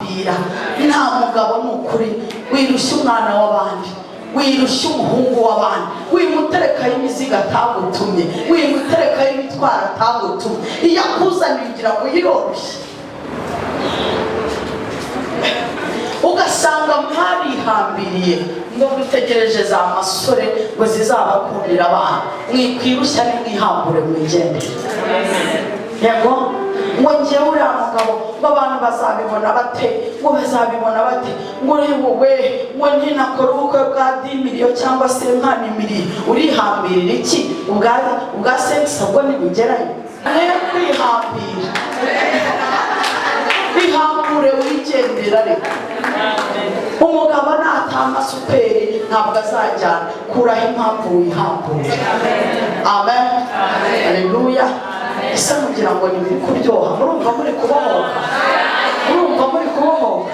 Kwihambira nta mugabo, ni ukuri. Wirushya umwana w'abandi, wirushya umuhungu w'abandi, wimuterekaho imizigo atagutumye, wimuterekaho imitwaro atagutumye. Iyo akuzaniye ugira ngo yiroroshye, ugasanga mwarihambiriye ngo mutegereje za masore ngo zizabakundira abana. Mwikwirushya, nimwihambure mwigendere. Yego, ngo ngewe uriya mugabo, ngo abantu bazabibona bate? Ngo bazabibona bate? Ngo urebe we, ngo ntinakora ubukwe bwa 10 millions cyangwa se 5 millions. Urihambirira iki? Ubwa 500 bwo ntibugerayo. Mwe kwihambira, ihambure wigendera. Reka umugabo natama superi ntabwo azajyana. Kuraho impamvu wihambure. Amen, aleluya. Ese mugira ngo ni biri kuryoha? Murumva muri kubohoka? Murumva muri kubohoka?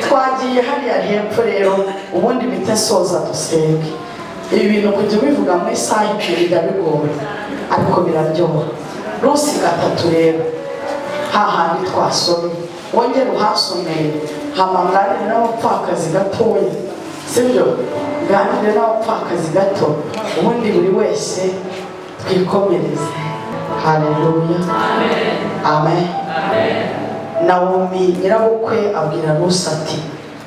Twagiye hariya hepfo rero, ubundi mpite soza dusenge. Ibi bintu kujya ubivuga mu isaha 2 bijya bigora, ariko biraryoha. Rusi 3 rero, hahandi twasomye, wongere uhasomere, hama nganire n'abapfakazi gatoya, sibyo? Nganire n'abapfakazi gato, ubundi buri wese twikomereze. Haleluya, amen. Nawomi nyirabukwe abwira Rusi ati: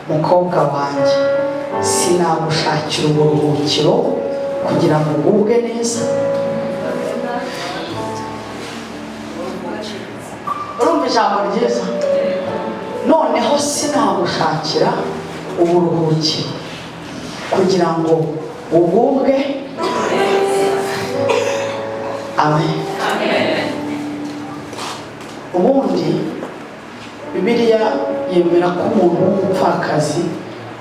"Mukobwa wanjye, sinagushakira uburuhukiro kugira ngo ugubwe neza?" Urumva ijambo ryiza? Noneho sinagushakira uburuhukiro kugira ngo ugubwe? Amen. Ubundi Bibiliya yemera ko umuntu w'umupfakazi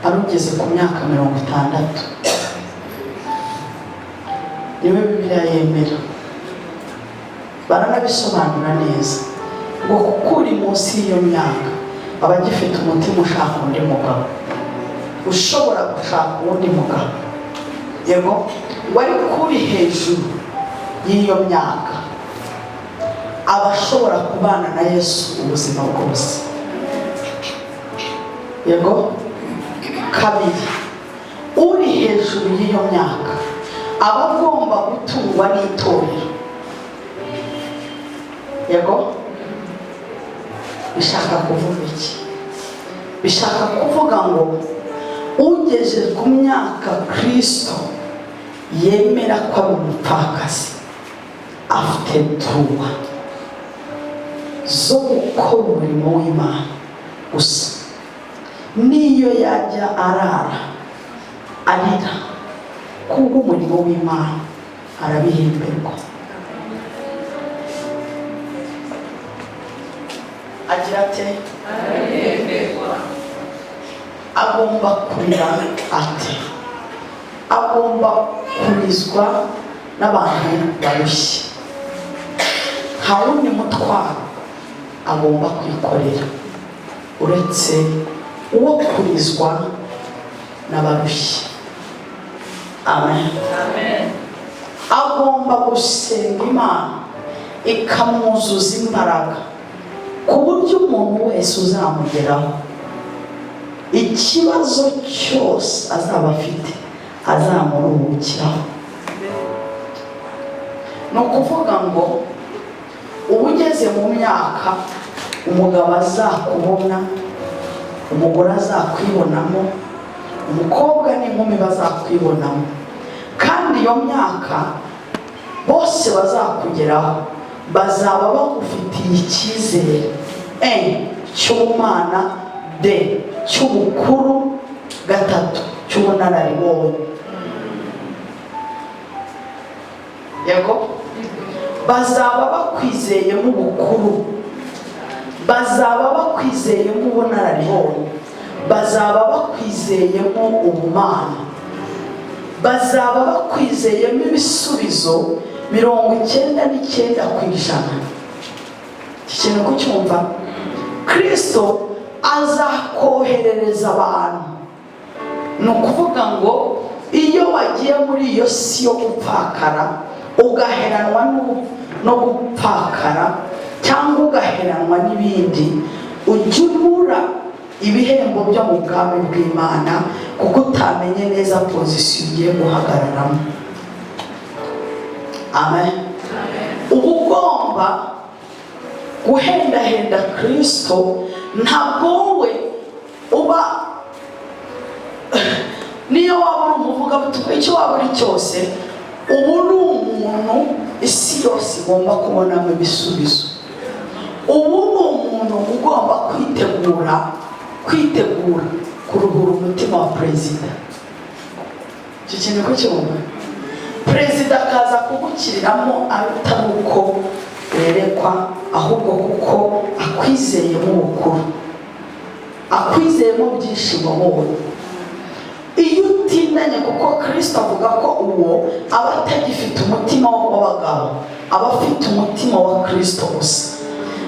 ari ugeze ku myaka 60, niwe Bibiliya yemera. Baranabisobanura neza ngo kuko uri munsi y'iyo myaka aba agifite umutima ushaka undi mugabo, ushobora gushaka uwundi mugabo. Yego, wari kuri hejuru y'iyo myaka aba ashobora kubana na Yesu ubuzima bwose. Yego. Kabiri, uri hejuru y'iyo myaka aba agomba gutungwa n'itorero. Yego. Bishaka kuvuga iki? Bishaka kuvuga ngo ugeze ku myaka Kirisito yemera ko ari umupfakazi afite droit zo gukora umurimo w'Imana gusa, niyo yajya arara arira kubw'umurimo w'Imana arabihemberwa. Agira ate? Agomba kurira ate? Agomba kurizwa n'abantu barushye. Nta wundi mutwaro agomba kwikorera uretse uwo kurizwa n'abarushye. Amen. Agomba gusenga Imana ikamwuzuza imbaraga, ku buryo umuntu wese uzamugeraho, ikibazo cyose azaba afite, azamuruhukiraho. Ni ukuvuga ngo uba ugeze mu myaka umugabo azakubona, umugore azakwibonamo, umukobwa n'inkumi bazakwibonamo, kandi iyo myaka bose bazakugeraho bazaba bagufitiye icyizere e cy'ubumana, d cy'ubukuru, 3 cy'ubunararibonye. Yego, bazaba bakwizeyemo ubukuru, bazaba bakwizeyemo ubunararibonye, bazaba bakwizeyemo ubumana, bazaba bakwizeyemo ibisubizo 99%. Iki kintu kucyumva, Kirisito azakoherereza abantu. Ni ukuvuga ngo iyo wagiye muri iyo si yo gupfakara, ugaheranwa no gupfakara cyangwa ugaheranwa n'ibindi, Ujya ubura ibihembo byo mu bwami bw'Imana kuko utamenye neza position ugiye guhagararamo. Amen. Uba ugomba guhendahenda Kirisito. Ntabwo wowe uba, niyo waba uri umuvugabutumwa, icyo waba uri cyose, uba uri umuntu isi yose igomba kubonamo ibisubizo. Ubu ni umuntu ugomba kwitegura kuruhura umutima wa perezida. Icyo kintu ko cyumva, perezida akaza kugukiriramo atari uko werekwa, ahubwo kuko akwizeyemo ubukuru, akwizeyemo byinshi wabonye. Iyo utindanye, kuko Kirisito avuga ko uwo aba atagifite umutima w'abagabo, aba afite umutima wa Kirisito gusa.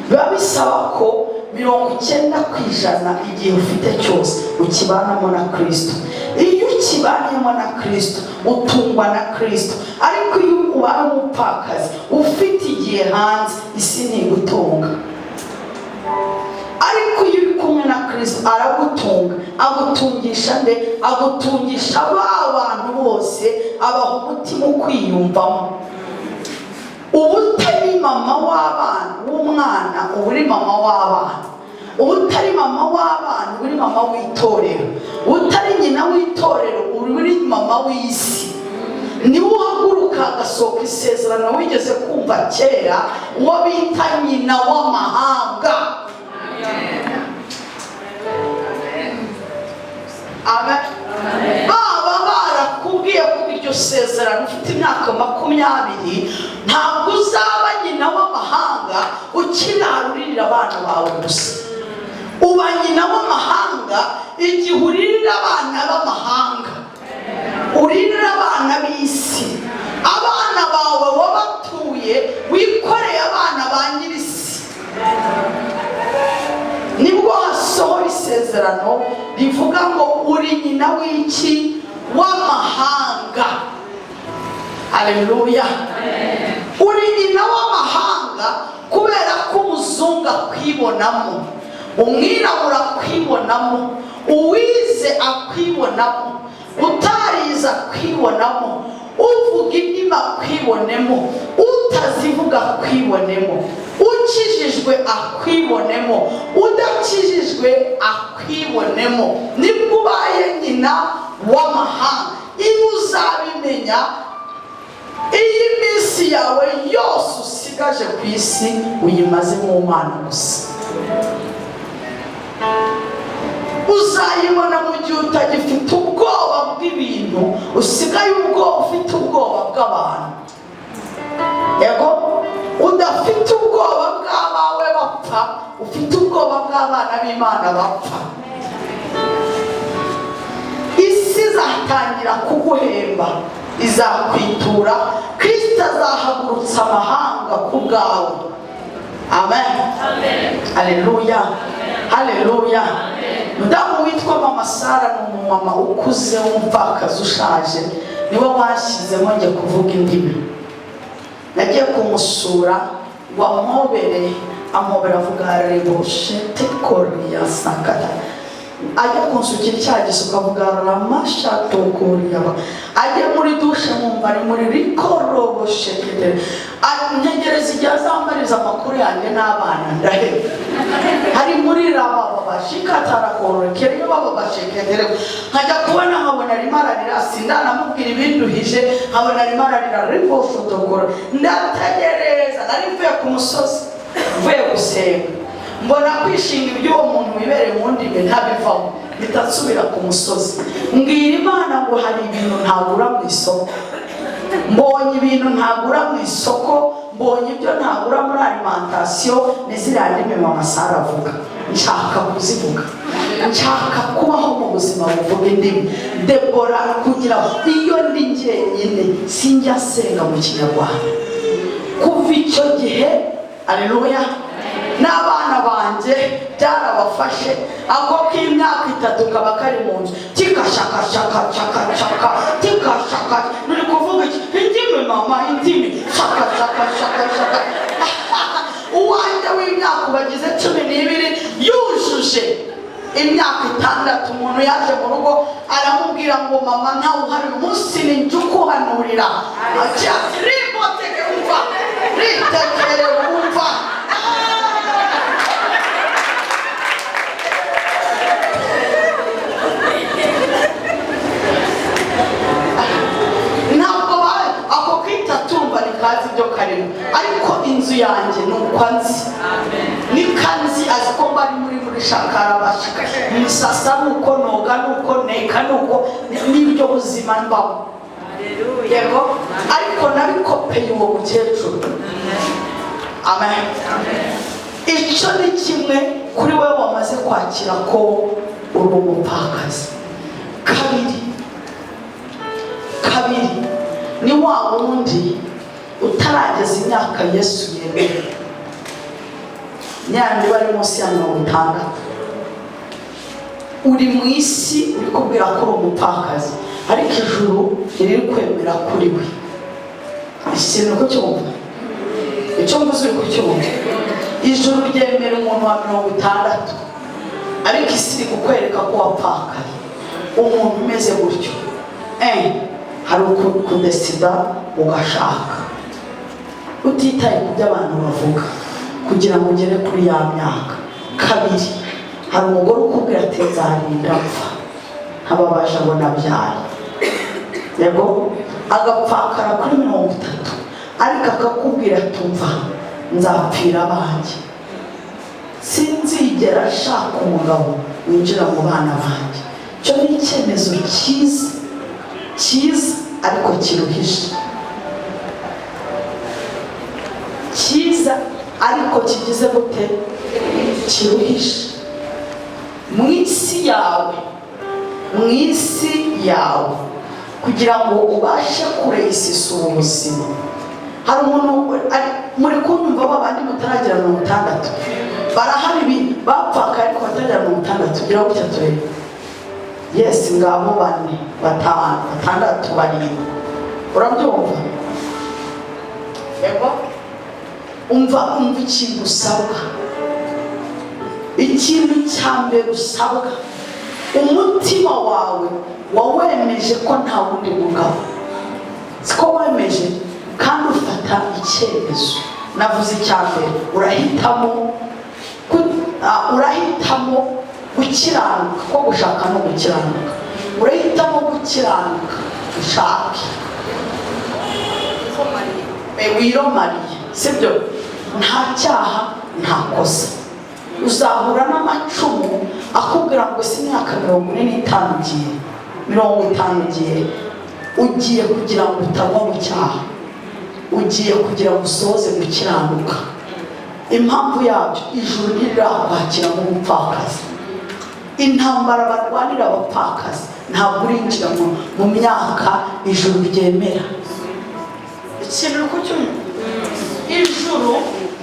Biba bisaba ko 90% igihe ufite cyose ukibanamo na Kirisito. Iyo ukibanyemo na Kirisito, utungwa na Kirisito. Ariko iyo ubaye umupfakazi ufite igihe hanze, isi ntigutunga. Ariko iyo uri kumwe na Kirisito, aragutunga. Agutungisha nde? Agutungisha ba bantu bose, abaha umutima ukwiyumvamo. Uba utari mama w'abana w'umwana, uba uri mama w'abana. Uba utari mama w'abana, uba uri mama w'itorero. Utari nyina w'itorero, uba uri mama w'isi. Niwe uhaguruka agasohoka isezerano wigeze kumva kera, uwo bita nyina w'amahanga. Amen. Baba barakubwiye ko iryo sezerano ufite imyaka 20, ntabwo uzaba nyina w'amahanga ukinaruririra abana bawe gusa. Uba nyina w'amahanga igihe uririra abana b'amahanga, uririra abana b'isi. Abana bawe wabatuye, wikoreye abana ba nyir'isi, nibwo hasohora isezerano rivuga ngo uri nyina w'iki? W'amahanga. Aleluya! Uri nyina w'amahanga kubera ko umuzungu akwibonamo, umwirabura akwibonamo, uwize akwibonamo, utarize akwibonamo, uvuga indimi akwibonemo, utazivuga akwibonemo, ukijijwe akwibonemo, udakijijwe akwibonemo. Nibwo ubaye nyina w'amahanga. Iyo uzabimenya, iyi minsi yawe yose usigaje ku isi uyimaze mu Mana gusa. Uzayibona mu gihe utagifite ubwoba bw'ibintu, usigaye ubwoba, ufite ubwoba bw'abantu. Yego, udafite ubwoba bw'abawe bapfa, ufite ubwoba bw'abana b'Imana bapfa. Isi izatangira kuguhemba, izakwitura. Kirisito azahagurutsa amahanga ku bwawe. Amen, aleluya, haleluya. Mudamu witwa Mama Sara ni umumama ukuze w'umupfakazi ushaje, niwe washyizemo njye kuvuga indimi. Nagiye kumusura ngo ampobere, ampobera avuga reboshete koriya sakata. Ajya kunsukira icyaha gisuka, avuga ramashatokoriya. Ajya muri douche, nkumva ari muri rikorobosheketere. Ntegereza igihe azambariza amakuru yanjye n'abana, ndaheba. Hari muri rabababashikatarakorokere bababasheketere. Nkajya kubona nkabona arimo ararira, sindanamubwira ibinduhije, nkabona arimo ararira ribofotokora. Ndategereza. Nari mvuye ku musozi, mvuye gusenga, mbona kwishinga iby'uwo muntu wibereye mu ndimi ntabivamo, mpita nsubira ku musozi, mbwira Imana ngo hari ibintu ntagura mu isoko. Mbonye ibintu ntagura mu isoko, mbonye ibyo ntagura muri alimentation. Ni ziriya ndimi Mama Sara avuga, nshaka kuzivuga, nshaka kubaho mu buzima buvuga indimi. Debora, kugira iyo ndi njyenyine sinjya nsenga mu Kinyarwanda kuva icyo gihe. Aleluya! N'abana banjye byarabafashe. Ako k'imyaka 3 kaba kari mu nzu tikashakashakashakashaka tikashaka. Nuri kuvuga iki? Indimi mama, indimi, shaka shaka shaka shaka. Uwanjye w'imyaka ubagize 12 yuje. Yujuje imyaka 6, umuntu yaje mu rugo aramubwira ngo mama ntawe uhari uyu munsi, ni njye ukuhanurira. Ati riboteke wumva, ritekere wumva. Ntabwo ako kwita tumva nikazi ibyo karimo, ariko inzu yanjye ni uko anzi, nikanzi azi ko bari muri shakara bashaka musasa, nuko noga, nuko neka, nuko n'ibyo buzima mbaho. Yego, ariko nabikopeye uwo mukecuru. Amen. Icyo ni kimwe kuri wowe wamaze kwakira ko uri umupfakazi. Kabiri ni wa wundi utarageza imyaka Yesu yemera, nyandi bari munsi ya 60, uri mu isi uri kubwira ko uri umupfakazi, ariko ijuru riri kwemera kuri we. Ikintu ko cyumva, icyo mvuze uri kucyumva? Ijuru ryemera umuntu wa 60, ariko isi iri kukwereka ko wapfakaye. Umuntu umeze gutyo, hari kudesida ugashaka utitaye ku byo abantu bavuga kugira ngo ugere kuri ya myaka. Kabiri, hari umugore ukubwira ati nzarinda mpfa ntababaje ngo nabyaye. Yego, agapfakara kuri 30, ariko akakubwira ati umva nzapfira abanjye, sinzigera ashaka umugabo winjira mu bana banjye. Icyo ni icyemezo cyiza cyiza, ariko kiruhije, cyiza ariko kigize gute? Kiruhije. Mu isi yawe, mu isi yawe, kugira ngo ubashe kuresisa ubu buzima. Hari umuntu muri kunyumva, babandi mutaragera 60 barahari bapfaka ariko bataragera 60, gira gutya turebe. Yes, ngabo 4, 5, 6, 7, urabyumva? Yego, umva ikintu usabwa. Ikintu cya mbere usabwa, umutima wawe wawemeje ko nta wundi mugabo, siko wemeje, kandi ufata icyemezo. Navuze icya mbere, urahitamo gukiranuka, ko gushaka no gukiranuka. Urahitamo gukiranuka ushake wiromariye, sibyo? Nta cyaha, nta kosa. Uzahura n'amacumu akubwira ngo si imyaka 45 ugiye, 50 ugiye kugira ngo utagwa mu cyaha, ugiye kugira ngo usohoze gukiranuka. Impamvu yabyo, ijuru ntirirakwakira nk'umupfakazi. Intambara barwanira abapfakazi, ntabwo urinjira mu myaka ijuru ryemera. Ikintu uri kucyumva? Ijuru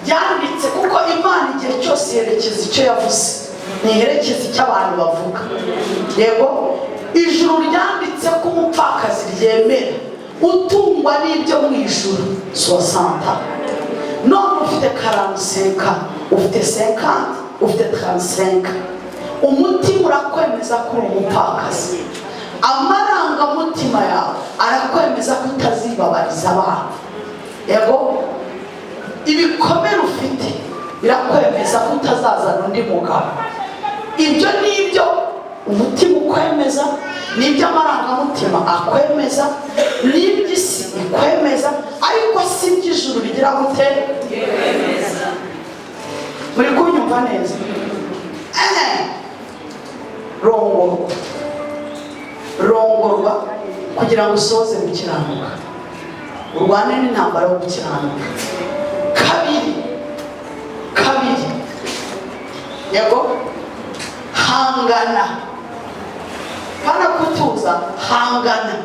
ryanditse, kuko Imana igihe cyose yerekeza icyo yavuze, ntiherekeza icyo abantu bavuga. Yego, ijuru ryanditse ko umupfakazi ryemera utungwa n'ibyo mu ijuru 60. None ufite 45, ufite 50, ufite 35, umutima urakwemeza ko uri umupfakazi, amarangamutima yawe arakwemeza ko utazibabariza abana. Yego, ibikomere ufite birakwemeza ko utazazana undi mugabo. Ibyo ni ibyo umutima ukwemeza, n'ibyo amarangamutima akwemeza, n'iby'isi ikwemeza, ariko si iby'ijuru bigira gute? Muri kunyumva neza? Rongorwa, rongorwa kugira ngo usoze gukiranuka, urwane n'intambara yo gukiranuka. Kabiri, yego, hangana, pana kutuza, hangana,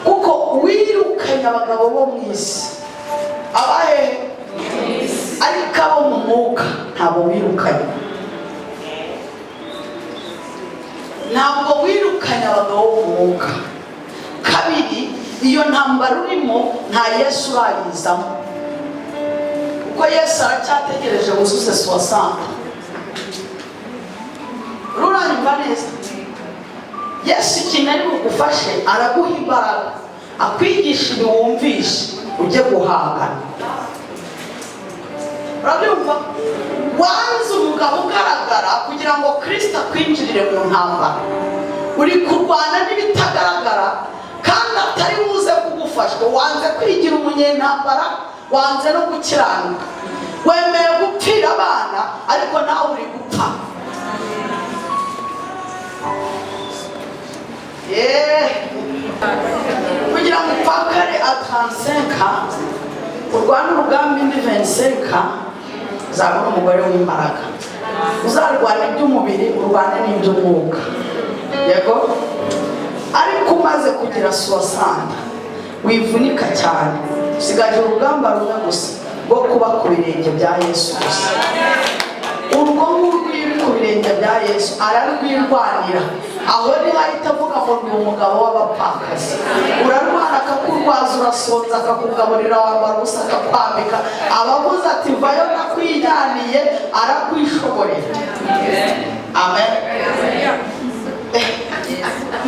kuko wirukanye abagabo bo mu isi, abahe, ariko abo mu mwuka ntabwo wirukanye. Ntabwo wirukanye abagabo bo mu mwuka. Kabiri, iyo ntambara urimo nta Yesu urayizamo, kuko Yesu aracyategereje wuzuze 60. Ruranyumva neza? Yesu ikintu ari bugufashe, araguha imbaraga, akwigisha ibi wumvishe, ujye guhangana. Urabyumva? Wanze umugabo ugaragara kugira ngo Kirisita akwinjirire mu ntambara. Uri kurwana n'ibitagaragara kandi atari buze kugufashwa. Wanze kwigira umunyentambara, wanze no gukiranuka, wemeye gupfira abana, ariko nawe uri gupfa. Yeee, kugira ngo upfakare à 35, urwane urugamba indi 25, uzabona umugore w'imbaraga. Uzarwana iby'umubiri, urwane n'iby'umwuka. Yego, ariko umaze kugira 60, wivunika cyane, usigaje urugamba rumwe gusa rwo kuba ku birenge bya Yesu gusa. Urwo ngurwo, iyo uri ku birenge bya Yesu, ararwirwanira. Aho niho ahita avuga ngo ni umugabo w'abapfakazi. Urarwana akakurwaza, urasonza akakugaburira, wambara ubusa akakwambika. Abavuze ati: "Vayo nakwijyaniye", arakwishoborera. Amen.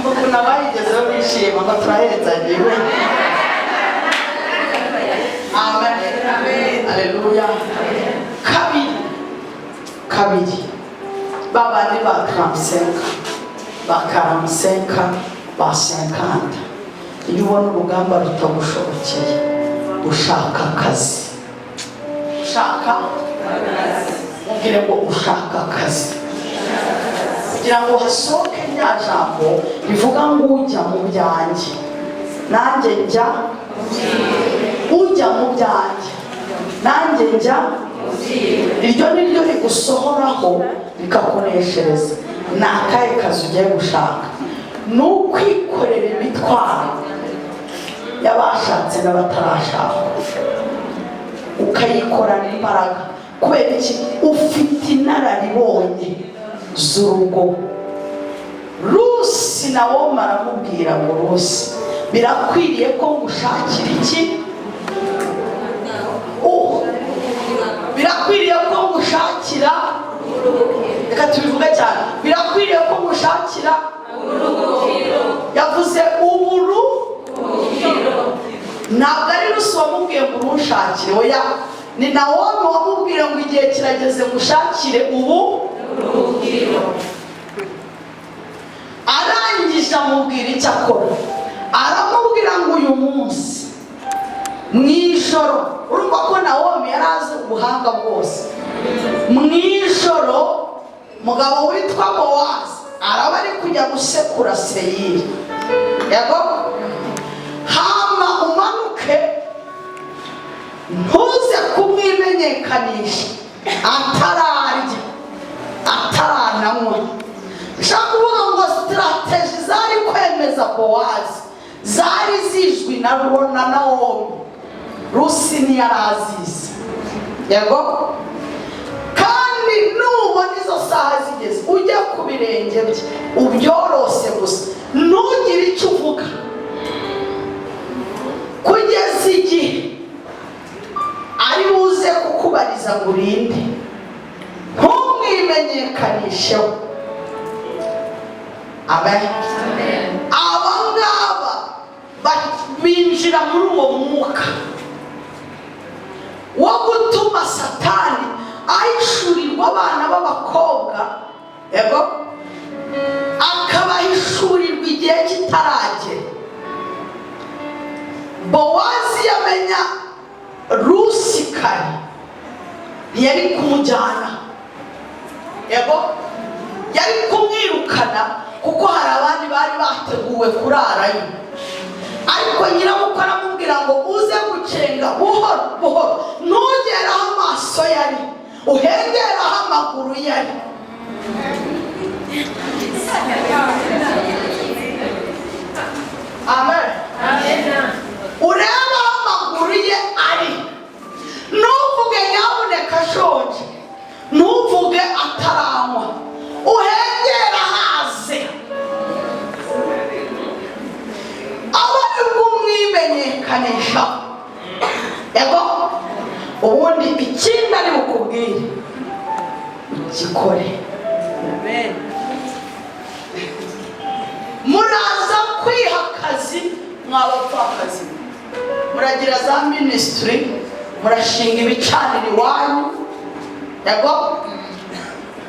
Mbona abayigezeho bishima ngo turahezagiwe. Amen, aleluya. Kabiri, kabiri, babandi ba 35, ba 45, ba 50, iyo ubona urugamba rutagushobokeye, ushaka akazi. Ushaka, mubwire ngo ushaka akazi kugira ngo hasohoke rya jambo rivuga ngo ujya mu byanjye nanjye njya, ujya mu byanjye nanjye njya. Iryo ni ryo rigusohoraho rikakuneshereza. Ni akahe kazi ugiye gushaka? Ni ukwikorera imitwaro y'abashatse n'abatarashaka, ukayikorana imbaraga. Kubera iki? Ufite inararibonye z'urugo. Rusi nawo aramubwira ngo: "Rusi, birakwiriye ko ngushakira iki? Birakwiriye ko ngushakira." Reka tubivuge cyane: birakwiriye ko ngushakira. Yavuze uburu, ntabwo ari Rusi wamubwiye ngo urunshakire. Oya, ni Nawomi wamubwiye ngo igihe kirageze ngushakire ubu. Arangije amubwira icyo akora, aramubwira ngo uyu munsi mu ijoro, urumva ko Nawomi yari azi ubuhanga bwose, mu ijoro umugabo witwa Bowazi araba ari kujya gusekura seyiri. Yego, hama umanuke, ntuze kumwimenyekanisha atararya, atarananywa. Nshaka kuvuga ngo stratégie zari kwemeza Bowazi zari zizwi na Nawomi, Rusi ntiyari azizi. Yego, kandi nubona izo saha zigeze, ujye ku birenge bye ubyorose gusa, ntugire icyo uvuga kugeza igihe ari buze kukubariza ngo urinde. Ntumwimenyekanisheho. Amen. Aba ngaba binjira muri uwo mwuka wo gutuma Satani ahishurirwa abana b'abakobwa. Yego, akabahishurirwa igihe kitaragera. Bowazi yamenya Rusi kare, ntiyari kumujyana. Yego, yari kumwirukana kuko hari abandi bari bateguwe kurarayo. Ariko nyirabukwe aramubwira ngo uze gucenga buhoro buhoro, ntugere aho amaso yari, uhengere aho amaguru yari. Amen. Urebe aho amaguru ye ari, ntuvuge nyabuneka ashonje, ntuvuge ataranywa, uhengere ahaze, aba ari bwumwimenyekanisha. Yego, ubundi ikindi ari bukubwire ugikore. Mwabapfakazi, muragira za ministry, murashinga ibicaniro iwanyu, yego,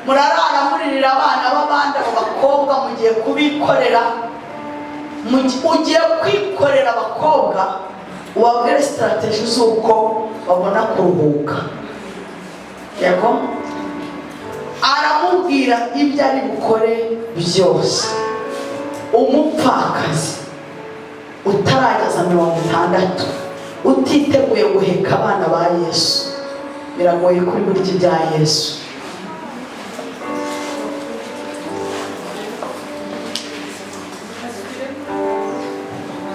murarara muririra abana b'abandi. Abo bakobwa mugiye kubikorera, ugiye kwikorera abakobwa, ubabwire strategy z'uko babona kuruhuka. Yego, aramubwira ibyo ari bukore byose. Umupfakazi utarageza 60, utiteguye guheka abana ba Yesu, biragoye kuri burya ibya Yesu.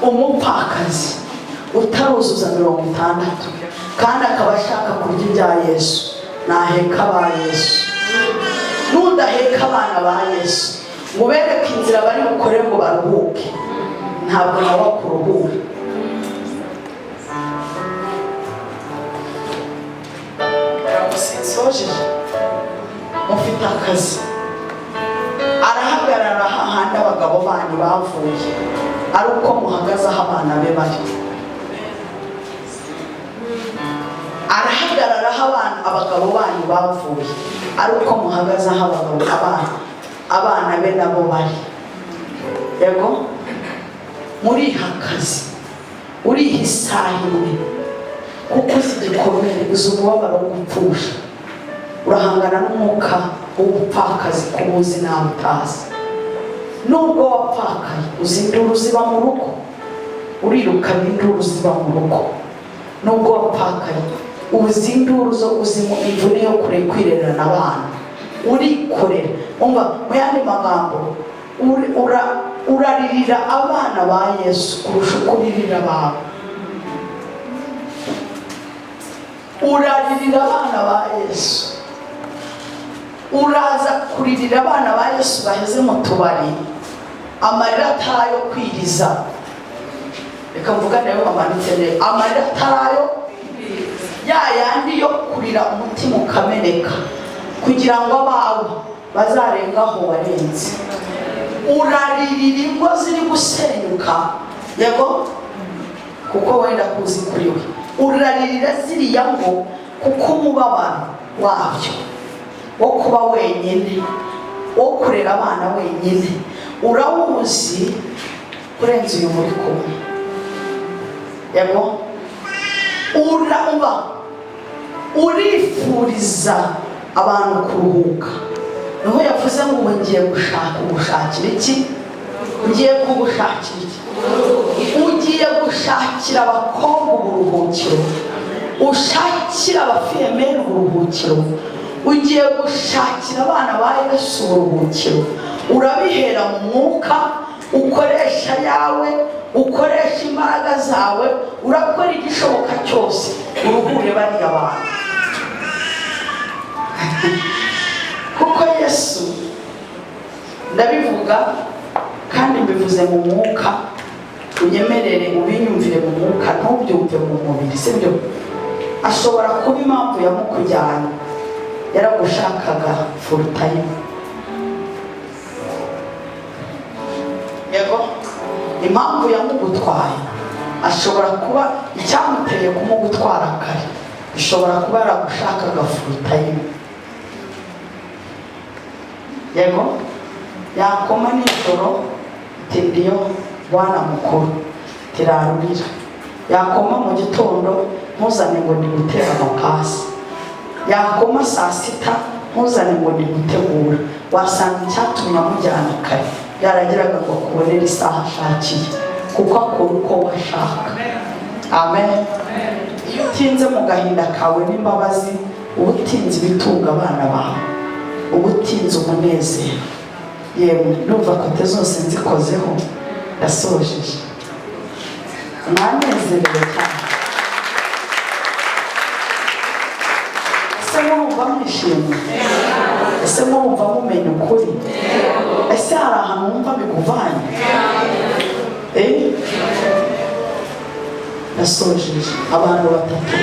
Umupfakazi utaruzuza 60 kandi akaba ashaka kurya ibya Yesu, naheka aba Yesu. Nudaheka abana ba Yesu ngo ubereke inzira bari bukore ngo baruhuke, ntabwo nawe akuruhura. Sinsojeje, mufite akazi. Arahagarara hahandi abagabo banyu bavuye, ari uko muhagaze aho abana be bari. Arahagarara aho abagabo banyu bavuye, ari uko muhagaze aho abagabo abana be nabo bari. Yego, muriha akazi, uriha isaha imwe, kuko uzi igikomere, uzi umubabaro wo gupfusha, urahangana n'umwuka w'ubupfakazi kubuzi nawe utazi. Nubwo wapfakaye, uzi induru ziba mu rugo, urirukana induru ziba mu rugo. Nubwo wapfakaye, uzi induru zo uzi mu imvune yo kure kwirerana abana, urikorera. Umva, mu yandi magambo, uraririra abana ba Yesu kurusha uko uririra abawe. Uraririra abana ba Yesu, uraza kuririra abana ba Yesu baheze mu tubari, amarira atari ayo kwiriza. Reka mvugane nawe wamanitse neza. Amarira atari ayo ya yandi yo kurira umutima ukameneka, kugira ngo abawe bazarenga aho warenze. Uraririra ingo ziri gusenyuka, yego, kuko wenda kuzi kuri we. Uraririra ziriya ngo kuko umubabaro wabyo wo kuba wenyine, wo kurera abana wenyine, urawuzi kurenza uyu muri kumwe. Yego, uraba urifuriza abantu kuruhuka. Niho yavuze ngo ubu ngiye gushaka ugushakira iki? Ngiye kugushakira iki? Ugiye gushakira abakobwa uburuhukiro, ushakira abafiyemeri uburuhukiro, ugiye gushakira abana ba Yesu uburuhukiro. Urabihera mu mwuka, ukoresha yawe, ukoresha imbaraga zawe, urakora igishoboka cyose uruhure bariya bantu. Kuko Yesu, ndabivuga kandi mbivuze mu mwuka, unyemerere ubinyumvire mu mwuka, ntubyumve mu mubiri, sibyo? Ashobora kuba impamvu yamukujyanye yaragushakaga full time. Yego, impamvu yamugutwaye, ashobora kuba icyamuteye kumugutwara kare, bishobora kuba yaragushakaga full time. Yego, yakoma nijoro ati ndiyo bwana mukuru, tirarurira. Yakoma mu gitondo, ntuzane ngo ndi gutera amapasi. Yakoma saa sita, ntuzane ngo ndi gutegura. Wasanga icyatumye amujyana kare yaragiraga ngo akubonere isaha ashakiye, kuko akora uko washaka. Amen. Iyo utinze mu gahinda kawe n'imbabazi, uba utinze ibitunga abana bawe, uba utinze umunezero. Yemwe, ndumva kote zose nzikozeho, ndasojeje. Mwanezerewe cyane. Ese murumva mwishimye? Ese murumva mumenya ukuri? Ese hari ahantu wumva bikuvanye? Ndasojeje. Abantu batatu.